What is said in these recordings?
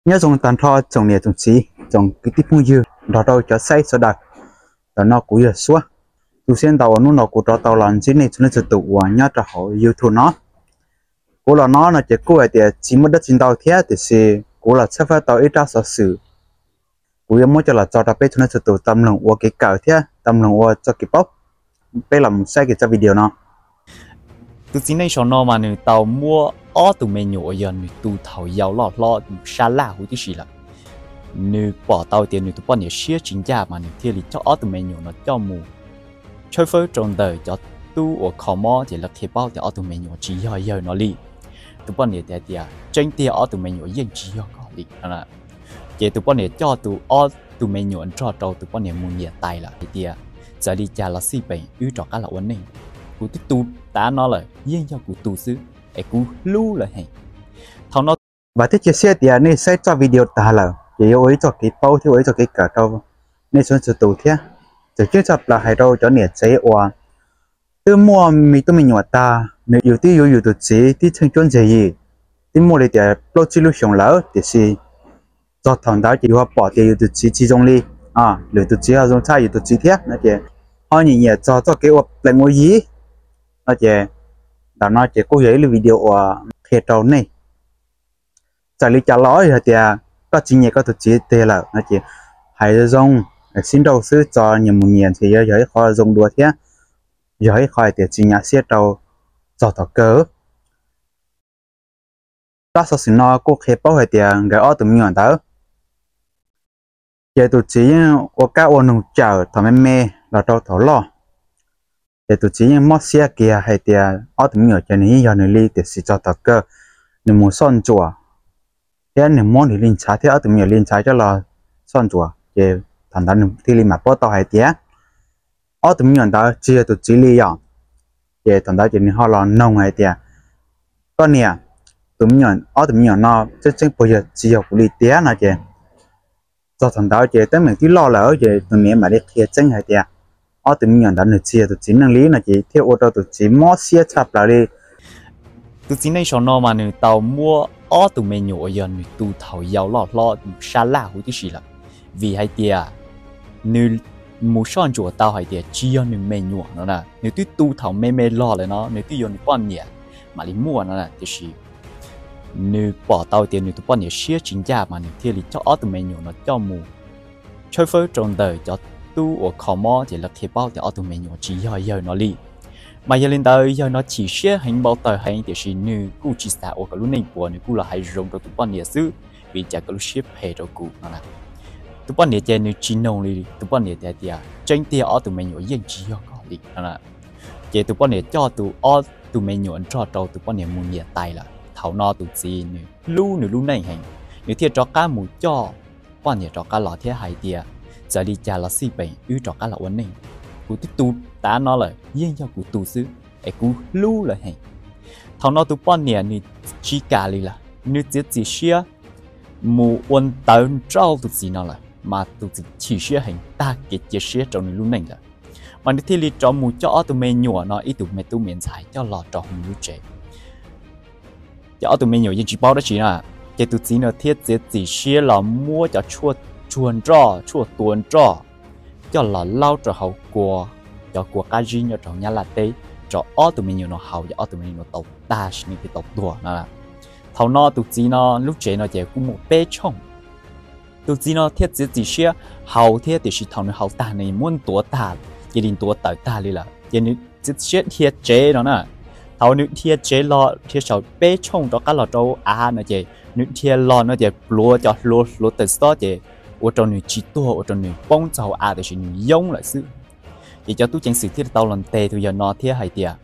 Nyob zoo tag nrho tsoom niam tsoom txiv tsoom kwv tij phooj ywg nrog rau cov saib sawv daws. Ntawm no kuv yog Suab. Tu siab ntau uas hnub no kuv rov tau los ntsib nej txhua leej txhua tus uas nyob rau hauv YouTube no. Kuv los no no ces kuj hais tias tsis muaj dab tsi ntau thiab, tiam sis kuv los tshawb fawb tau ib rab xov xwm, kuv yuav muab coj los tso rau peb txhua leej txhua tus tau mloog ua kev kawm thiab tau mloog ua txoj kev paub. Peb los mus saib kiag txoj video no. Tus txiv neej saum no mas nws tau muab ob tug me nyuam uas yog nws tu thaum yau loj hlob sab laj huv tib si lawm. Nws pom tau tias nws tus poj niam siab tsis ncaj mas nws thiaj li coj ob tug me nyuam no coj mus tshawb fawb rau ntawm cov tub uas kho mob, ces lawv qhia paub tias ob tug me nyuam tsis yog yawg no li. Tus poj niam hais tias tseeb tiag ob tug me nyuam yeej tsis yog koj li. Ces tus poj niam coj tus ob tug me nyuam nrog rau tus poj niam mus nyiam tais lawm hais tias txawm li cas los xij peem wb rov qab los ua neej. Kuv twb tu tas no lawm, yeej yog kuv tu xwb, es kuv hlub lawv heev. Thaum no vam thiab cia siab tias nej saib txoj video tag lawm ces yuav ua ib txoj kev paub thiab ua ib txoj kev kawm rau nej txhua leej txhua tus thiab. Tseem ceeb tshaj plaws hais rau cov niam tsev uas twb muaj me tub me nyuam tag, nws yus twb yuav yus tus txiv tib tsheej cuab nteg yim, twb muaj li tias plaub tsib lub xyoos lawm, tiam sis txog thaum ntawd ces yus ho pom tias yus tus txiv tsis zoo li, lwm tus txiv ho zoo tshaj yus tus txiv thiab no ces ho nyiam nyiam txog txoj kev ua plees ua yi no ces ntawm no ces kuj yog ib lub video uas qhia rau nej. Txawm li cas los yog tias koj tsis nyiam koj tus txiv tiag lawm no ces hais zoo zoo, sib nrauj xwb, txo nyias mus nyias ntshe yuav yog ib qho zoo dua thiab yog ib qho hais tias tsis nyam siab rau txog tom kawg. Rab xov xwm no kuj qhia paub hais tias nkawd ob tug me nyuam ntawd ces tus txiv yeej ua kab ua noog cawm thaum me me los rau thaum loj. Ces tus txiv yeej mob siab kiag hais tias ob tug me nyuam ces nws yeej yog nws li, tiam sis txog tom kawg nws mus soj ntsuam thiab nws muab nws li ntshav thiab ob tug me nyuam li ntshav coj los soj ntsuam, ces thaum ntawd nws thiaj li mam paub tau hais tias ob tug me nyuam ntawd tsis yog tus txiv li yom. Ces thaum ntawd ces nws ho los noog hais tias, koj niam, tus me nyuam, ob tug me nyuam no tseeb tseeb puas yog tsis yog kuv li tiag no ces txog thaum ntawd ces teeb meem twb loj lawm ces tus niam mam li qhia tseeb hais tias ob tug me nyuam ntawd nws tsis yog tus txiv neej li no ces thiaj ua rau tus txiv mob siab tshaj plaws li. Tus txiv neej saum no mas nws tau muab ob tug me nyuam uas yog nws tu thaum yau loj hlob sab laj huv tib si lawm, vim hais tias nws mus soj ntsuam tau hais tias tsis yog nws me nyuam no na, nws twb tu thaum me me log lawm no, nws twb yuav nws poj niam mam li muaj no na, tiam sis nws pom tau tias nws tus poj niam siab tsis ncaj mas nws thiaj li coj ob tug me nyuam no coj mus tshawb fawb rau ntawm cov tub uas kho mob, ces lawv qhia paub tias ob tug me nyuam tsis yog yawg no li. Mas yog li ntawd yawg no chim siab heev npau taws heev, tiam sis nws kuj tsis xav ua kom lub neej puas, nws kuj los hais zoo rau tus poj niam xwb, vim cas koj lub siab phem rau kuv no na. Tus poj niam ces nws tsis noog li, tus poj niam hais tias tseeb tiag ob tug me nyuam yeej tsis yog koj li no. Ces tus poj niam coj tus ob tug me nyuam nrog rau tus poj niam mus nyiam tais lawm. Thaum no tus txiv nws hlub nws lub neej heev, nws thiaj rov qab mus coj poj niam rov qab los thiab hais tias txawm li cas los xij peem wb rov qab los ua neej. Kuv twb tu tas no lawm, yeej yog kuv tu xwb, es kuv hlub lawv heev. Thaum no tus poj niam nws tsis kam li lawm, nws txiav txim siab mus ua ntawv nrauj tus txiv no lawm, mas tus txiv chim siab heev tag kev cia siab rau nws lub neej lawm. Mas nws thiaj li rov mus coj ob tug me nyuam no ib tug me tub me ntxhais coj los rau hauv nws lub tsev. Ces ob tug me nyuam yeej tsis paub dab tsi na, ces tus txiv no thiaj txiav txim siab los muab cov tshuaj tsuag nroj, tshuaj tua nroj coj los laub rau hauv kua, cov kua qab zib nyob rau hauv Nyab Laj teb, rau ob tug me nyuam no haus, ces ob tug me nyuam no tau tag sim neej thiab tau tuag no. Thaum no tus txiv no lub tsev no ces kuj muaj peb tshooj. Tus txiv no thiaj txiav txim siab haus thiab, tiam sis thaum nws haus tag nws muab ntuav tag, cia li ntuav tawm tag li lawm, ces nws txiav txim siab dhia tsev no na. Thaum nws dhia tsev los dhia saum peb tshooj rov qab los rau av no ces nws dhia los no ces pluav cov hluav hluav taws xob ces ua rau nws tsis tuag, ua rau nws poob txog hauv av tiam sis nws yoob lawm xwb. Ces cov tub ceev xwm thiaj tau los ntes tus yawg no thiab hais tias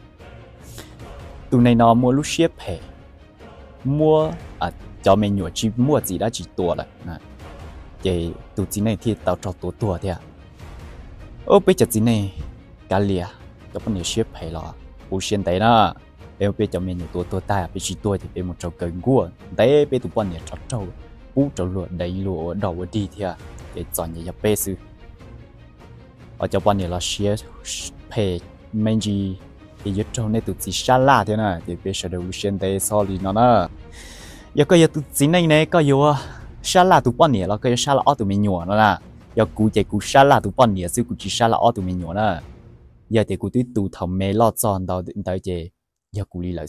tus neeg no muaj lub siab phem, muab cov me nyuam tsis muaj txim dab tsi tua lawm. Ces tus txiv neej thiaj tau raug tua tuag thiab. Ub, peb cov txiv neej kav liam, cov poj niam siab phem los kuv siab ntev na. Peb muab peb cov me nyuam tua tuag tag, peb tsis tuag ces peb mus raug kaw nkuaj ntes peb tus poj niam rov raug pub rau luag deev luag ua dog ua dig thiab, ces txom nyem yog peb xwb. Ho cov poj niam los siab phem me ntsis, ces yuav raug nej tus txiv sab laj thiab na, ces peb sawv daws ua lub siab ntev txhob li no na. Yog koj yog tus txiv neej ne, koj yuav Sab laj tus poj niam los koj yuav sab laj ob tug me nyuam no na? Yog kuv ces kuv sab laj tus poj niam xwb, kuv tsis sab laj ob tug me nyuam na. Yog tias kuv twb tu thaum me loj txog ntawd ces yog kuv li lawm.